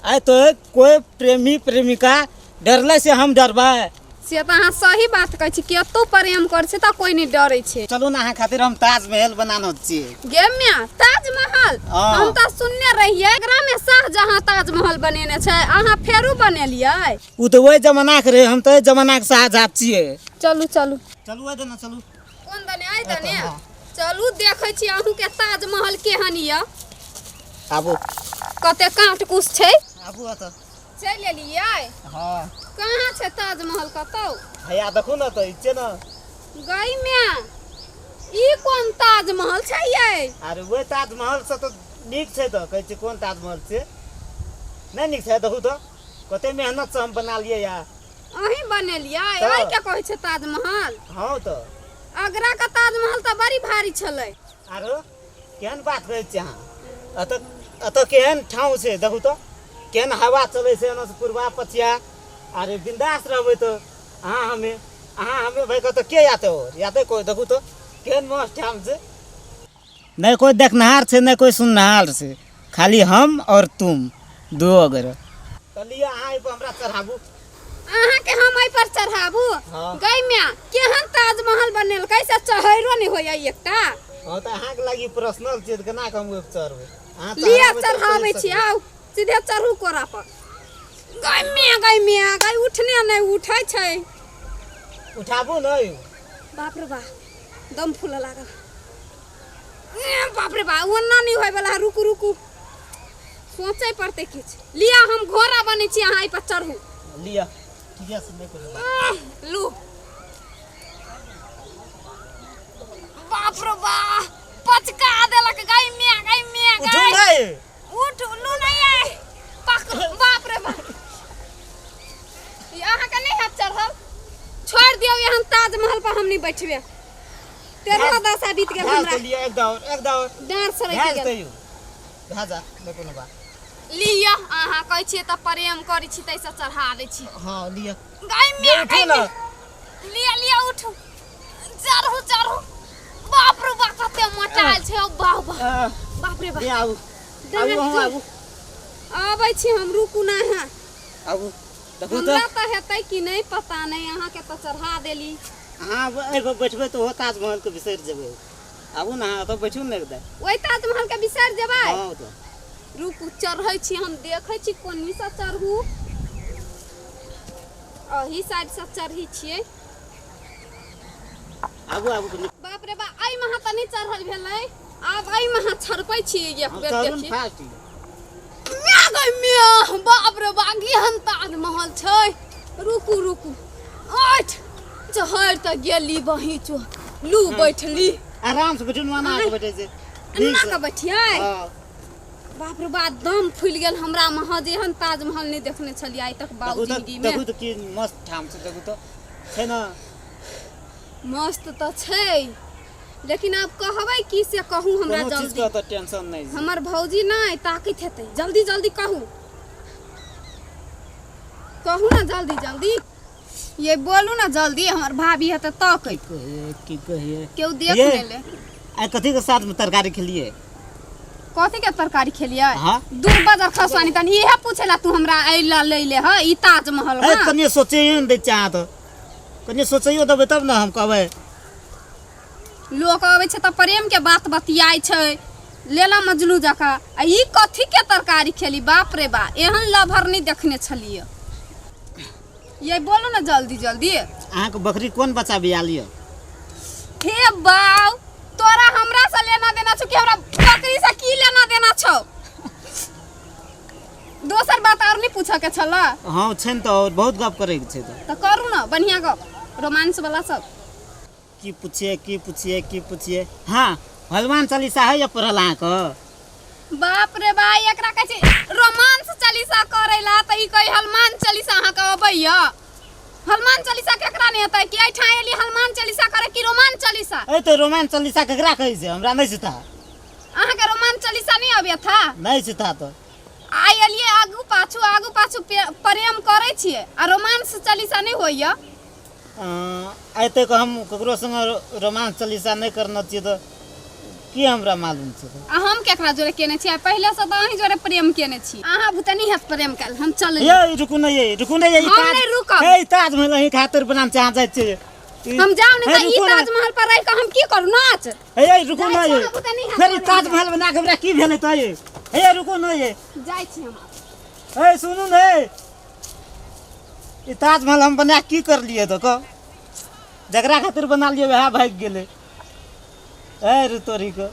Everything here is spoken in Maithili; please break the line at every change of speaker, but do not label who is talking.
आइ तो कोई प्रेमी प्रेमिका डरले से हम डरबै।
से तऽ अहाँ सही बात कहै छी, केतो प्रेम करै छै तऽ कोई नहि डरै छै।
चलू ने, अहाँ खातिर हम ताजमहल बनानो छियै।
गे म्या, ताजमहल?
हाँ।
हम तऽ सुनने रहियै आगरा में शाहजहां ताजमहल बनेने छै, अहाँ फेरू बनेलियै?
ओ तऽ ओहि जमाना के रहै, हम तऽ एहि जमाना के शाहजहां छियै।
चलू चलू।
चलू ओहि दने चलू।
कोन दने? एहि दने?
हाँ।
चलू देखै छी अहूँ के ताजमहल केहन यऽ।
आबू।
कते काँट कुश छै।
आबू एतऽ।
चलि एलियै?
हाँ।
कहाँ छै ताजमहल कतौ?
हैया देखू ने तऽ, ई छै ने।
गई म्या, ई कोन ताजमहल छै यै?
अरे ओहि ताजमहल से तऽ नीक छै, तऽ कहै छै कोन ताजमहल छै, नहि नीक छै? देखू तऽ कते मेहनत से हम बना लिए या।
अहीं बनेलियै?
तऽ।
एहि के कहै छै ताजमहल?
हाँ तऽ।
आगरा के ताजमहल तऽ बड़ी भारी छलै।
आरो केहन बात कहै छियै अहाँ, एतऽ एतऽ केहन ठाउँ छै देखू तऽ, केहन हवा चलै छै एना से पूर्वा पछिया। अरे बिंदास रहबै तऽ अहाँ हमे भाई कतऽ के आते और याते कोई। देखू तऽ केहन मस्त ठाम छै, नहि कोई देखनहार छै, नहि कोई सुननहार छै, खाली हम और तुम दू अगर। तऽ लिअ, अहाँ एहिपर हमरा चढ़ाबू।
अहाँके हम एहि पर चढ़ाबू?
हाँ।
गई म्या, केहन ताजमहल बनेलकै से चढ़ैरो नहि होइया एकटा।
हाँ तऽ अहाँके लागी पर्सनल चीज केना कऽ हम ओहि पर चढ़बै? अहाँ
लिअ,
चढ़ाबै तऽ
चढ़ाबै
चढ़ि
छी।
सकबै।
आउ सीधे चढ़ू कोरा पर। गई म्या, गई म्या, गई, उठने नहि उठै छै।
उठाबू ने यौ।
बाप रे बा, दम फूलऽ लागल। ए, बाप रे बा, ओना नहि होय वाला। रुकू रुकू, सोचै पड़तै किछु। लिअ, हम घोड़ा बनै छी, अहाँ एहि पर चढ़ू।
लिअ, ठीके से नहि कोनो बात।
आह, लू। बाप रे बा, पचका देलक। गई म्या, गई म्या।
उठू।
गई
नहि।
उठ लू। नहीं आए पक। बाप रे बाप, ई अहाँके नहि हैत चढ़ल, छोड़ि दियौ। एहन ताजमहल पर हम नहि बैठबे। तेरह दशा बीत गेल
भए
हमरा।
जेतै, लिअ, एक दौड़, एक दौड़।
डाँर सड़कि
भए
गेल।
जेतै यौ, भए जा, नहि कोनो बात।
लिअ, अहाँ कहै छियै तऽ प्रेम करै छी, ताहिसँ चढ़ा दै छी।
हँ, लिअ।
गाय
ये उठू ने।
लिअ लिअ, उठू, चढ़ू चढ़ू। बाप रे बा, कते मोटायल छै। ओ बाह बाह, बाप रे बाप।
लिअ, आबू आबू, अहूँ आबू।
आबै छी हम, रुकू ना अहाँ।
आबू, देखू तऽ।
हमरा तऽ हेतै कि नहि पता नहि, अहाँके तऽ चढ़ा देली।
अहाँ एहि पर बैठबै तऽ ओहो ताजमहलके बिसरि जेबै। आबू ने, अहाँ ओतऽ बैठू ने एकदम।
ओहि ताजमहलके बिसरि जेबै?
हँ तऽ।
रुकू, चढ़ै छी हम, देखै छी कोन्नीसँ चढ़ू। अही साइडसँ चढ़ी छियै।
आबू आबू कनि।
बाप रे बा, एहि महा तऽ नहि चढ़ल भेलै। आब एहि महा छड़पै छियै एक
हम
बेर।
चढ़ू ने।
देखी।
फास्ट।
म्या गई म्या, बाप रे बा, केहन ताजमहल छै। रुकू रुकू, आठ चढ़ तऽ गेली बही चो। लू, बैठली।
आराम से बैठू ने, एना के बैठै छै।
एना कऽ बैठियै?
हँ।
बाप रे बा, दम फूलि गेल हमरा महा। जेहन ताजमहल नहि देखने छलियै आइ तक बाबू
देखू तऽ।
जिंदगी मे।
देखू तऽ की मस्त ठाम छै, देखू तऽ, छै ने?
मस्त तऽ छै, लेकिन आब कहबै की से कहू हमरा।
कोनो चीज
जल्दी
के तऽ टेंशन नहि छै।
हमर भौजी नहि ताकैत हेतै। जल्दी जल्दी कहू, कहू ने जल्दी जल्दी। ये बोलू ने जल्दी, हमर भाभी हेतै तकै।
कहिए, की कहिए?
केओ देख
ये।
नहि ले।
आइ कथी के साथ में तरकारी खेलिए?
कथी के तरकारी खेलियै?
हाँ।
दू बजर खसवानी तनी इहे पूछेला तू हमरा अइला लै ले ह ई ताजमहल
ए
में?
कनिए सोचैयो ने दै छै अहाँ, तऽ कनिए सोचैयो देबै तब ने हम कहबै।
लोक अबै छै तऽ प्रेम के बात बतियाइ छै लेला मजनू जकाँ, आ ई कथी के तरकारी खेली? बाप रे बा, एहन लभर नहि देखने छलियै। ये बोलू ने जल्दी जल्दी।
अहाँके बकरी कोन बच्चा बिया लिअ?
हे बाउ, तोरा हमरा से लेना देना छौ कि हमरा बकरी से की लेना देना छौ? दोसर बात और नहीं पूछऽ के छल?
हाँ, छै ने तऽ, और बहुत गप करैके छै तऽ।
तऽ करू ने बढ़िया गप, रोमांस वाला सब।
की पूछिए, की पूछिए, की पूछिए? हाँ, हनुमान चालीसा है या पढ़ल अहाँके?
बाप रे बा, एकरा कहै छै रोमांस चालीसा करै ला तऽ ई कहै हनुमान चालीसा अहाँके अबैया। हनुमान चालीसा केकरा नहि हेतै? कि एहिठाम एली हनुमान चालीसा करे कि रोमान चालीसा?
ए तऽ रोमान चालीसा केकरा कहै छै? हमरा नहि छै।
अहाँके रोमान चालीसा नहि अबैया था?
नहि छै था तऽ।
आइ एलियै, आगू पाछू आगू पाछू प्रेम करै छियै आ रोमांस चालीसा नहि होइया?
आइ तक हम ककरो संग रोमांस चालीसा नहि करने छियै, तऽ की हमरा मालूम छै
आ हम केकरा जोरे केने छी? आ पहिले से तऽ अहीं जोरे प्रेम केने छी। अहाँ भूतनी हाथ प्रेम कयल हम चल।
ये रुकू ने, ये रुकू ने, ये
हम नहि रुकब।
हे ताजमहल अहीं खातिर बनाम चाह जाइ छियै।
हम जाउ ने
हे,
तऽ ई
रुकू ने।
ताजमहल पर रहि कऽ हम की करू? नाच
हे ये रुकू
जाइ
ने
छी
ये
अहाँ भूतनी हाथ
फेर ई
प्रेम।
ताजमहल बना के हमरा की भेलै तऽ ये? हे रुकू ने ये।
जाइ छी हम।
हे सुनू ने, ई ताजमहल हम बना के की करलियै तऽ कह? जकरा खातिर बना लियै वएह भागि गेलै। ए रे तोरी के।